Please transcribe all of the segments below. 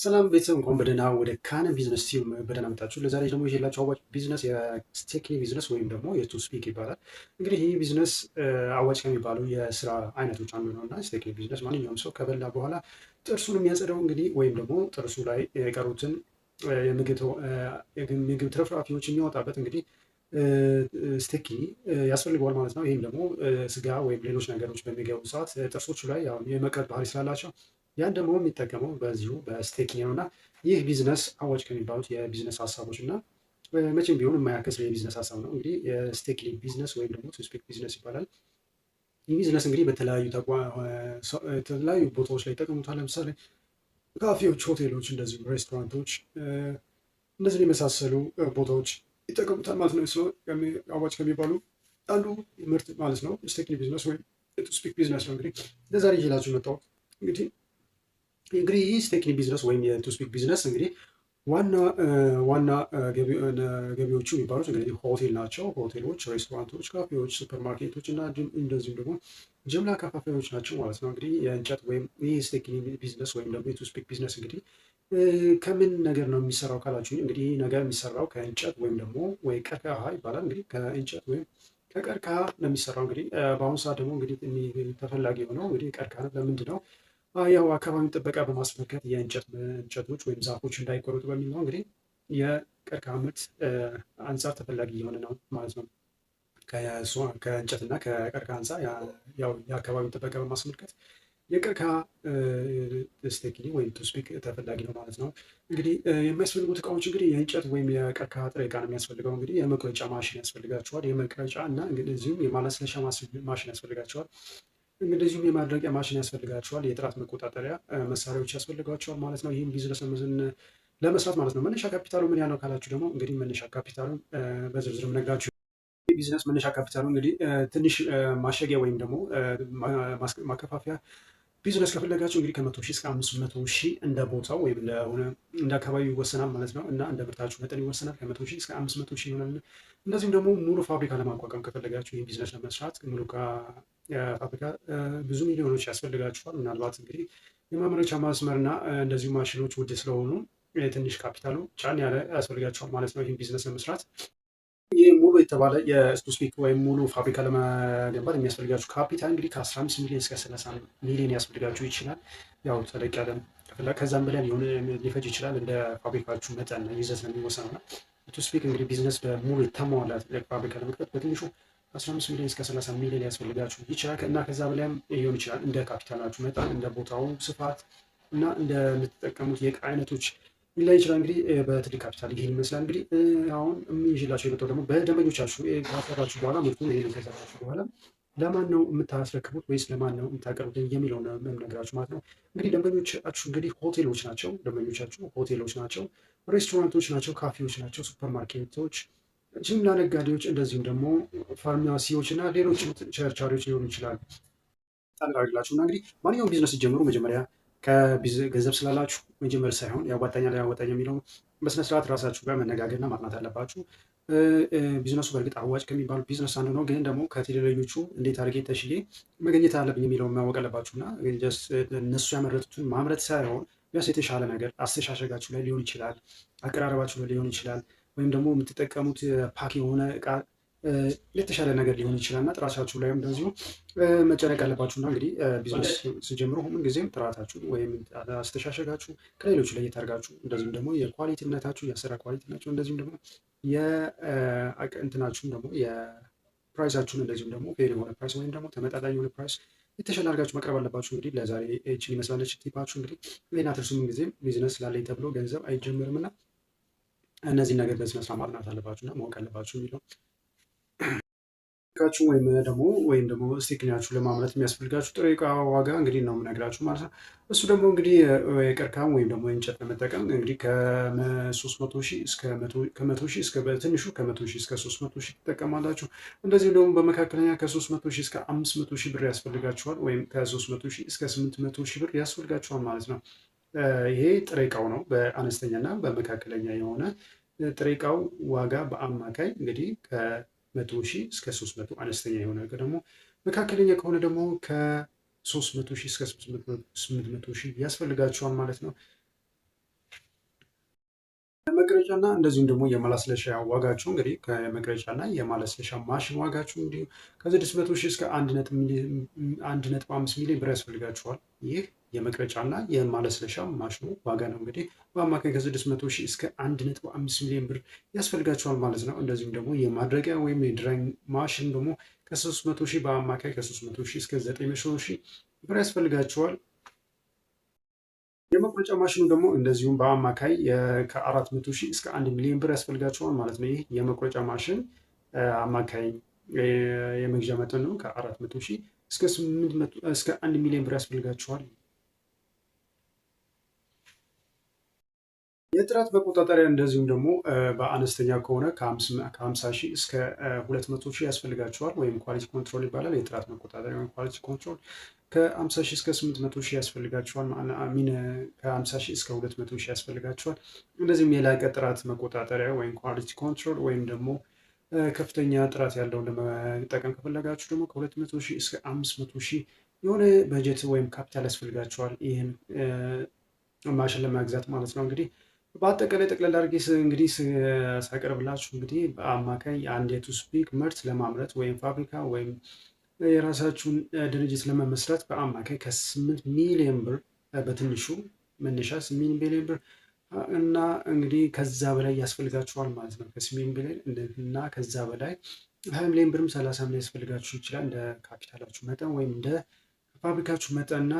ሰላም ቤተሰብ፣ እንኳን በደህና ወደ ካነም ቢዝነስ ቲዩብ በደህና መጣችሁ። ለዛሬ ደግሞ ይዤላችሁ አዋጭ ቢዝነስ የስቴክኒ ቢዝነስ ወይም ደግሞ የ toothpick ይባላል። እንግዲህ ይህ ቢዝነስ አዋጭ ከሚባሉ የስራ አይነቶች አንዱ ነው እና ስቴክኒ ቢዝነስ ማንኛውም ሰው ከበላ በኋላ ጥርሱን የሚያጸደው እንግዲህ ወይም ደግሞ ጥርሱ ላይ የቀሩትን የምግብ ትርፍራፊዎች የሚያወጣበት እንግዲህ ስቴኪኒ ያስፈልገዋል ማለት ነው። ይህም ደግሞ ስጋ ወይም ሌሎች ነገሮች በሚገቡ ሰዓት ጥርሶቹ ላይ የመቅረት ባህሪ ስላላቸው ያን ደግሞ የሚጠቀመው በዚሁ በስቴኪኒ ነው እና ይህ ቢዝነስ አዋጭ ከሚባሉት የቢዝነስ ሀሳቦች እና መቼም ቢሆን የማያከስር የቢዝነስ ሀሳብ ነው። እንግዲህ የስቴኪኒ ቢዝነስ ወይም ደግሞ toothpick business ይባላል። ይህ ቢዝነስ እንግዲህ በተለያዩ ቦታዎች ላይ ይጠቀሙታል። ለምሳሌ ካፌዎች፣ ሆቴሎች፣ እንደዚሁ ሬስቶራንቶች፣ እነዚህን የመሳሰሉ ቦታዎች ይጠቀሙታል ማለት ነው። አዋጭ ከሚባሉ አንዱ ምርት ማለት ነው ስቴኪኒ ቢዝነስ ወይም toothpick business ነው። እንግዲህ ለዛሬ ይዤላችሁ መጣሁት። እንግዲህ ይህ ስቴኪኒ ቢዝነስ ወይም የ toothpick business እንግዲህ ዋና ዋና ገቢዎቹ የሚባሉት እንግዲህ ሆቴል ናቸው። ሆቴሎች፣ ሬስቶራንቶች፣ ካፌዎች፣ ሱፐርማርኬቶች እና እንደዚሁም ደግሞ ጅምላ አከፋፋዮች ናቸው ማለት ነው። እንግዲህ የእንጨት ወይም ይህ ስቴኪኒ ቢዝነስ ወይም ደግሞ የ toothpick business እንግዲህ ከምን ነገር ነው የሚሰራው ካላችሁ፣ እንግዲህ ይህ ነገር የሚሰራው ከእንጨት ወይም ደግሞ ወይ ቀርከሃ ይባላል። እንግዲህ ከእንጨት ወይም ከቀርከሃ ነው የሚሰራው። እንግዲህ በአሁኑ ሰዓት ደግሞ እንግዲህ ተፈላጊ የሆነው እንግዲህ ቀርከሃ ለምንድን ነው? ያው አካባቢውን ጥበቃ በማስመልከት የእንጨት እንጨቶች ወይም ዛፎች እንዳይቆረጡ በሚል ነው። እንግዲህ የቀርከሃ ምርት አንጻር ተፈላጊ የሆነ ነው ማለት ነው። ከእንጨት እና ከቀርከሃ አንጻር ያው የአካባቢውን ጥበቃ በማስመልከት የቀርከሃ ስቴኪኒ ወይም toothpick ተፈላጊ ነው ማለት ነው። እንግዲህ የሚያስፈልጉት እቃዎች እንግዲህ የእንጨት ወይም የቀርከሃ ጥሬ እቃ ነው የሚያስፈልገው። እንግዲህ የመቁረጫ ማሽን ያስፈልጋቸዋል። የመቅረጫ እና እንደዚሁም የማለስለሻ ማሽን ያስፈልጋቸዋል። እንደዚሁም የማድረቂያ ማሽን ያስፈልጋቸዋል። የጥራት መቆጣጠሪያ መሳሪያዎች ያስፈልጋቸዋል ማለት ነው። ይህም ቢዝነስ ለመስራት ማለት ነው። መነሻ ካፒታሉ ምን ያህል ነው ካላችሁ ደግሞ እንግዲህ መነሻ ካፒታሉን በዝርዝር ነግራችሁ ቢዝነስ መነሻ ካፒታሉ እንግዲህ ትንሽ ማሸጊያ ወይም ደግሞ ማከፋፈያ ቢዝነስ ከፈለጋችሁ እንግዲህ ከ100,000 እስከ 500,000 እንደ ቦታው ወይም ለሆነ እንደ አካባቢው ይወሰናል ማለት ነው እና እንደ ምርታችሁ መጠን ይወሰናል። ከ100,000 እስከ 500,000 ይሆናል። እንደዚሁም ደግሞ ሙሉ ፋብሪካ ለማቋቋም ከፈለጋችሁ ይህን ቢዝነስ ለመስራት ሙሉ ፋብሪካ ብዙ ሚሊዮኖች ያስፈልጋችኋል። ምናልባት እንግዲህ የማምረቻ መስመርና እንደዚሁ ማሽኖች ውድ ስለሆኑ ትንሽ ካፒታሉ ጫን ያለ ያስፈልጋችኋል ማለት ነው ይህን ቢዝነስ ለመስራት። ይህ ሙሉ የተባለ የ toothpick ወይም ሙሉ ፋብሪካ ለመገንባት የሚያስፈልጋችሁ ካፒታል እንግዲህ ከ15 ሚሊዮን እስከ 30 ሚሊዮን ያስፈልጋችሁ ይችላል። ያው ተለቅ ያለ ከዛም በላይ ሊሆን ሊፈጅ ይችላል። እንደ ፋብሪካችሁ መጠን ይዘት ነው የሚወሰነው እና toothpick እንግዲህ ቢዝነስ በሙሉ የተሟላ ፋብሪካ ለመክፈት በትንሹ 15 ሚሊዮን እስከ 30 ሚሊዮን ያስፈልጋችሁ ይችላል እና ከዛ በላይም ሊሆን ይችላል። እንደ ካፒታላችሁ መጠን፣ እንደ ቦታው ስፋት እና እንደምትጠቀሙት የእቃ አይነቶች ሊለይ ይችላል። እንግዲህ በትልቅ ካፒታል ይህን ይመስላል። እንግዲህ አሁን የሚይዝላቸው የመጣው ደግሞ በደንበኞቻችሁ ካሰራችሁ በኋላ ምርቱን ይህን ከሰራችሁ በኋላ ለማን ነው የምታስረክቡት ወይስ ለማን ነው የምታቀርቡት የሚለው የምነግራችሁ ማለት ነው። እንግዲህ ደንበኞቻችሁ እንግዲህ ሆቴሎች ናቸው። ደንበኞቻችሁ ሆቴሎች ናቸው፣ ሬስቶራንቶች ናቸው፣ ካፌዎች ናቸው፣ ሱፐርማርኬቶች፣ ጅምላ ነጋዴዎች፣ እንደዚሁም ደግሞ ፋርማሲዎች እና ሌሎች ቸርቻሪዎች ሊሆኑ ይችላሉ። ጣልላችሁ እና እንግዲህ ማንኛውም ቢዝነስ ሲጀምሩ መጀመሪያ ከገንዘብ ስላላችሁ መጀመር ሳይሆን ያዋጣኛል ያዋጣኝ የሚለው በስነስርዓት ራሳችሁ ጋር መነጋገርና ማጥናት አለባችሁ። ቢዝነሱ በእርግጥ አዋጭ ከሚባሉ ቢዝነስ አንዱ ነው። ግን ደግሞ ከቴሌሎቹ እንዴት አድርጌ ተሽዬ መገኘት አለብኝ የሚለውን ማወቅ አለባችሁ እና እነሱ ያመረቱትን ማምረት ሳይሆን ቢያንስ የተሻለ ነገር አስተሻሸጋችሁ ላይ ሊሆን ይችላል፣ አቀራረባችሁ ላይ ሊሆን ይችላል፣ ወይም ደግሞ የምትጠቀሙት pack የሆነ እቃ የተሻለ ነገር ሊሆን ይችላል እና ጥራታችሁ ላይም እንደዚሁ መጨነቅ አለባችሁ እና እንግዲህ ቢዝነስ ሲጀምሩ ምን ጊዜም ጥራታችሁ ወይም አስተሻሸጋችሁ ከሌሎቹ ለየት አድርጋችሁ እንደዚሁም ደግሞ የ quality ነታችሁ የአሰራር quality ናችሁ እንደዚሁም ደግሞ የእንትናችሁን ደግሞ የ price ኣችሁን እንደዚሁም ደግሞ fair የሆነ price ወይም ደግሞ ተመጣጣኝ የሆነ price የተሻለ አድርጋችሁ መቅረብ አለባችሁ። እንግዲህ ለዛሬ ይህችን ይመስላለች tip ኣችሁ። እንግዲህ ይህን አትርሱ። ምን ጊዜም ቢዝነስ ላለኝ ተብሎ ገንዘብ አይጀምርም እና እነዚህን ነገር በስነ ስርዓት ማጥናት አለባችሁ እና ማወቅ አለባችሁ የሚለው ካችሁ ወይም ደግሞ ስቴክኒያችሁ ለማምረት የሚያስፈልጋችሁ ጥሬ ዕቃ ዋጋ እንግዲህ ነው የምነግራችሁ ማለት ነው። እሱ ደግሞ እንግዲህ የቀርከሃም ወይም ደግሞ እንጨት ለመጠቀም እንግዲህ ከ300 ሺህ እስከ ከ100,000 እስከ በትንሹ ከ100,000 እስከ 300,000 ትጠቀማላችሁ። እንደዚሁም ደግሞ በመካከለኛ ከ300,000 እስከ 500,000 ብር ያስፈልጋችኋል ወይም ከ300,000 እስከ 800,000 ብር ያስፈልጋችኋል ማለት ነው። ይሄ ጥሬ ዕቃው ነው። በአነስተኛ እና በመካከለኛ የሆነ ጥሬ ዕቃው ዋጋ በአማካይ እንግዲህ ከ100,000 እስከ 300 አነስተኛ የሆነ ደግሞ መካከለኛ ከሆነ ደግሞ ከ300,000 እስከ 800,000 ያስፈልጋቸዋል ማለት ነው። መቅረጫና እንደዚሁም ደግሞ የማለስለሻ ዋጋቸው እንግዲህ ከመቅረጫና የማለስለሻ ማሽን ዋጋቸው እንዲሁ ከ600 ሺህ እስከ 1.5 ሚሊዮን ብር ያስፈልጋችኋል። ይህ የመቅረጫና የማለስለሻ ማሽኑ ዋጋ ነው። እንግዲህ በአማካይ ከ600 ሺህ እስከ 1.5 ሚሊዮን ብር ያስፈልጋችኋል ማለት ነው። እንደዚሁም ደግሞ የማድረቂያ ወይም የ drying ማሽን ደግሞ ከ300 ሺህ በአማካይ ከ300 ሺህ እስከ 900 ሺህ ብር ያስፈልጋችኋል። የመቁረጫ ማሽኑ ደግሞ እንደዚሁም በአማካይ ከ400 ሺህ እስከ 1 ሚሊዮን ብር ያስፈልጋቸዋል ማለት ነው። ይህ የመቁረጫ ማሽን አማካይ የመግዣ መጠን ነው። ከ400 ሺህ እስከ 1 ሚሊዮን ብር ያስፈልጋቸዋል። የጥራት መቆጣጠሪያ እንደዚሁም ደግሞ በአነስተኛ ከሆነ ከ50 ሺህ እስከ 200 ሺህ ያስፈልጋቸዋል። ወይም quality control ይባላል። የጥራት መቆጣጠሪያ ወይም quality control ከ50 ሺህ እስከ 800 ሺህ ያስፈልጋቸዋል። ሚን ከ50 ሺህ እስከ 200 ሺህ ያስፈልጋቸዋል። እንደዚሁም የላቀ ጥራት መቆጣጠሪያ ወይም quality control ወይም ደግሞ ከፍተኛ ጥራት ያለውን ለመጠቀም ከፈለጋችሁ ደግሞ ከ200 ሺህ እስከ 500 ሺህ የሆነ በጀት ወይም ካፒታል ያስፈልጋቸዋል ይህን ማሽን ለመግዛት ማለት ነው። እንግዲህ በአጠቃላይ ጠቅላላ አድርጌ እንግዲህ ሳቀርብላችሁ እንግዲህ በአማካይ አንድ የ toothpick ምርት ለማምረት ወይም ፋብሪካ ወይም የራሳችሁን ድርጅት ለመመስረት በአማካይ ከ8 ሚሊዮን ብር በትንሹ መነሻ 8 ሚሊዮን ብር እና እንግዲህ ከዛ በላይ ያስፈልጋችኋል ማለት ነው። ከ8 ሚሊዮን እና ከዛ በላይ 20 ሚሊዮን ብርም 30 ሊያስፈልጋችሁ ይችላል። እንደ ካፒታላችሁ መጠን ወይም እንደ ፋብሪካችሁ መጠንና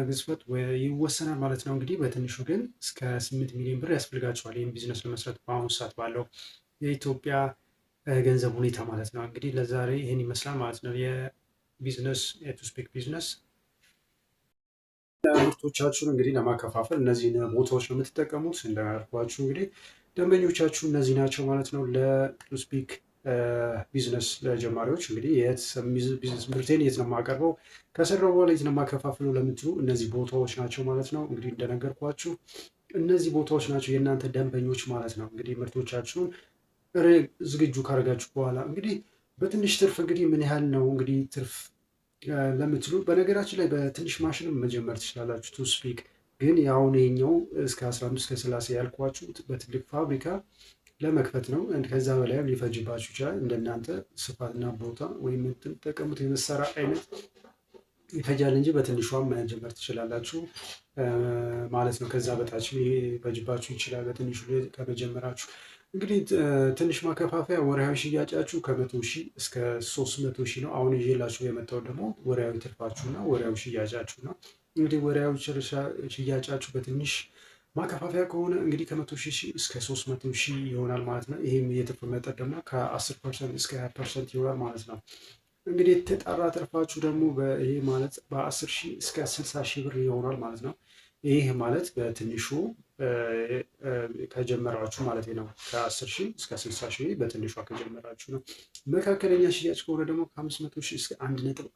ግዝፈት ይወሰናል ማለት ነው። እንግዲህ በትንሹ ግን እስከ 8 ሚሊዮን ብር ያስፈልጋችኋል ይህን ቢዝነስ ለመስራት በአሁኑ ሰዓት ባለው የኢትዮጵያ ገንዘብ ሁኔታ ማለት ነው። እንግዲህ ለዛሬ ይህን ይመስላል ማለት ነው። የቢዝነስ የ toothpick ቢዝነስ ምርቶቻችሁን እንግዲህ ለማከፋፈል እነዚህን ቦታዎች ነው የምትጠቀሙት። እንዳልኳችሁ እንግዲህ ደንበኞቻችሁ እነዚህ ናቸው ማለት ነው። ለ toothpick ቢዝነስ ለጀማሪዎች እንግዲህ የት ቢዝነስ ምርቴን የት ነው የማቀርበው፣ ከሰራው በኋላ የት ነው የማከፋፍለው ለምትሉ እነዚህ ቦታዎች ናቸው ማለት ነው። እንግዲህ እንደነገርኳችሁ እነዚህ ቦታዎች ናቸው የእናንተ ደንበኞች ማለት ነው። እንግዲህ ምርቶቻችሁን ዝግጁ ካደረጋችሁ በኋላ እንግዲህ በትንሽ ትርፍ እንግዲህ ምን ያህል ነው እንግዲህ ትርፍ ለምትሉ፣ በነገራችን ላይ በትንሽ ማሽንም መጀመር ትችላላችሁ። Toothpick ግን የአሁን ይሄኛው እስከ 15 እስከ 30 ያልኳችሁ በትልቅ ፋብሪካ ለመክፈት ነው። ከዛ በላይም ሊፈጅባችሁ ይችላል። እንደናንተ ስፋትና ቦታ ወይም የምትጠቀሙት የመሳሪያ አይነት ይፈጃል እንጂ በትንሿም መጀመር ትችላላችሁ ማለት ነው። ከዛ በታች ሊፈጅባችሁ ይችላል በትንሹ ከመጀመራችሁ። እንግዲህ ትንሽ ማከፋፈያ ወርሃዊ ሽያጫችሁ ከ100 ሺህ እስከ 300 ሺህ ነው። አሁን ይዤላችሁ የመጣው ደግሞ ወርሃዊ ትርፋችሁ እና ወርሃዊ ሽያጫችሁ ነው። እንግዲህ ወርሃዊ ሽያጫችሁ በትንሽ ማከፋፈያ ከሆነ እንግዲህ ከ100 ሺህ እስከ 300 ሺህ ይሆናል ማለት ነው። ይህም የትርፍ መጠን ደግሞ ከ10% እስከ 20% ይሆናል ማለት ነው። እንግዲህ የተጣራ ትርፋችሁ ደግሞ ይሄ ማለት በ10 ሺህ እስከ 60 ሺህ ብር ይሆናል ማለት ነው። ይህ ማለት በትንሹ ከጀመራችሁ ማለት ነው። ከ10 ሺህ እስከ 60 ሺህ በትንሿ ከጀመራችሁ ነው። መካከለኛ ሽያጭ ከሆነ ደግሞ ከ500 ሺህ እስከ 1.5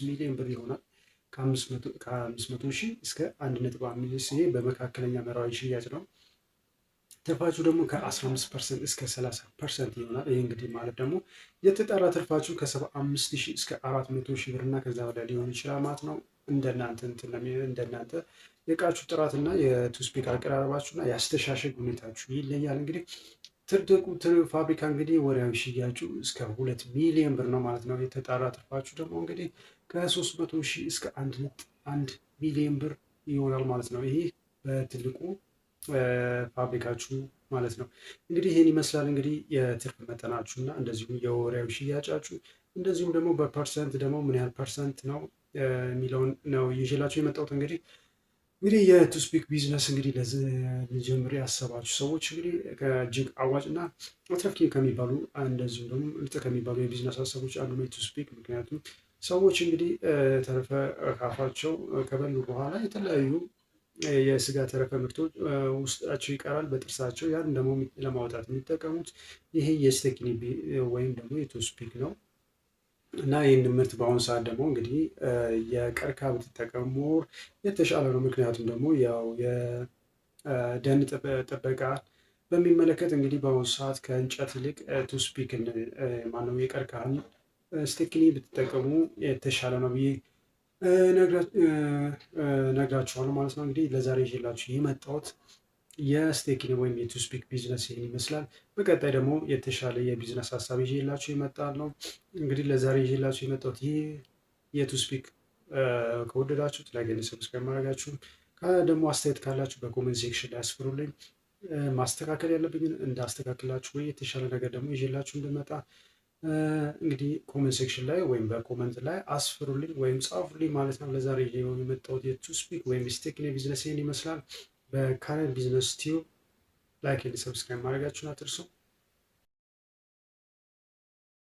ሚሊዮን ብር ይሆናል። ከ500 ሺህ እስከ 1.5፣ ይሄ በመካከለኛ ወርሃዊ ሽያጭ ነው። ትርፋችሁ ደግሞ ከ15% እስከ 30% ይሆናል። ይህ እንግዲህ ማለት ደግሞ የተጣራ ትርፋችሁ ከ75 ሺህ እስከ 400 ሺህ ብር እና ከዛ በላይ ሊሆን ይችላል ማለት ነው። እንደናንተ እንደናንተ የእቃችሁ ጥራትና የ toothpick አቀራረባችሁና የአስተሻሸግ ሁኔታችሁ ይለያል። እንግዲህ ትልቁ ፋብሪካ እንግዲህ ወርሃዊ ሽያጩ እስከ 2 ሚሊዮን ብር ነው ማለት ነው። የተጣራ ትርፋችሁ ደግሞ እንግዲህ ከ300 ሺህ እስከ 1.1 ሚሊዮን ብር ይሆናል ማለት ነው። ይህ በትልቁ ፋብሪካችሁ ማለት ነው። እንግዲህ ይህን ይመስላል እንግዲህ የትርፍ መጠናችሁ እና እንደዚሁም የወርሃዊ ሽያጫችሁ እንደዚሁም ደግሞ በ percent ደግሞ ምን ያህል percent ነው የሚለውን ነው ይዤላችሁ የመጣሁት። እንግዲህ የ toothpick ቢዝነስ እንግዲህ ልጀምር ያሰባችሁ ሰዎች እንግዲህ ከእጅግ አዋጭ እና አትራፊ ከሚባሉ እንደዚሁም ደግሞ ምርጥ ከሚባሉ የቢዝነስ ሀሳቦች አንዱ ነው የ toothpick። ምክንያቱም ሰዎች እንግዲህ ተረፈ ካፋቸው ከበሉ በኋላ የተለያዩ የስጋ ተረፈ ምርቶች ውስጣቸው ይቀራል በጥርሳቸው። ያን ደግሞ ለማውጣት የሚጠቀሙት ይሄ የስቴኪኒ ወይም ደግሞ የ toothpick ነው። እና ይህን ምርት በአሁኑ ሰዓት ደግሞ እንግዲህ የቀርከሃ ብትጠቀሙ more የተሻለ ነው። ምክንያቱም ደግሞ ያው የደን ጥበቃ በሚመለከት እንግዲህ በአሁኑ ሰዓት ከእንጨት ይልቅ toothpick ማነው የቀርከሃን ስቴኪኒ ብትጠቀሙ የተሻለ ነው ብዬ ነግራችኋለሁ ማለት ነው። እንግዲህ ለዛሬ ይዤላችሁ የመጣሁት የስቴኪኒ ወይም የ toothpick ቢዝነስ ይህን ይመስላል። በቀጣይ ደግሞ የተሻለ የቢዝነስ ሀሳብ ይዤላችሁ እመጣለሁ። እንግዲህ ለዛሬ ይዤላችሁ የመጣሁት ይህ የ toothpick ከወደዳችሁት like፣ subscribe ማድረጋችሁን ደግሞ አስተያየት ካላችሁ በ comment section ላይ አስፍሩልኝ። ማስተካከል ያለብኝን እንዳስተካክላችሁ ወይ የተሻለ ነገር ደግሞ ይዤላችሁ እንድመጣ እንግዲህ comment section ላይ ወይም በ comment ላይ አስፍሩልኝ ወይም ጻፉልኝ ማለት ነው። ለዛሬ ይዤ የመጣሁት የ toothpick ወይም ስቴኪኒ ቢዝነስ ይህን ይመስላል። በካረን Business Tube like፣ subscribe ማድረጋችሁን አትርሱ።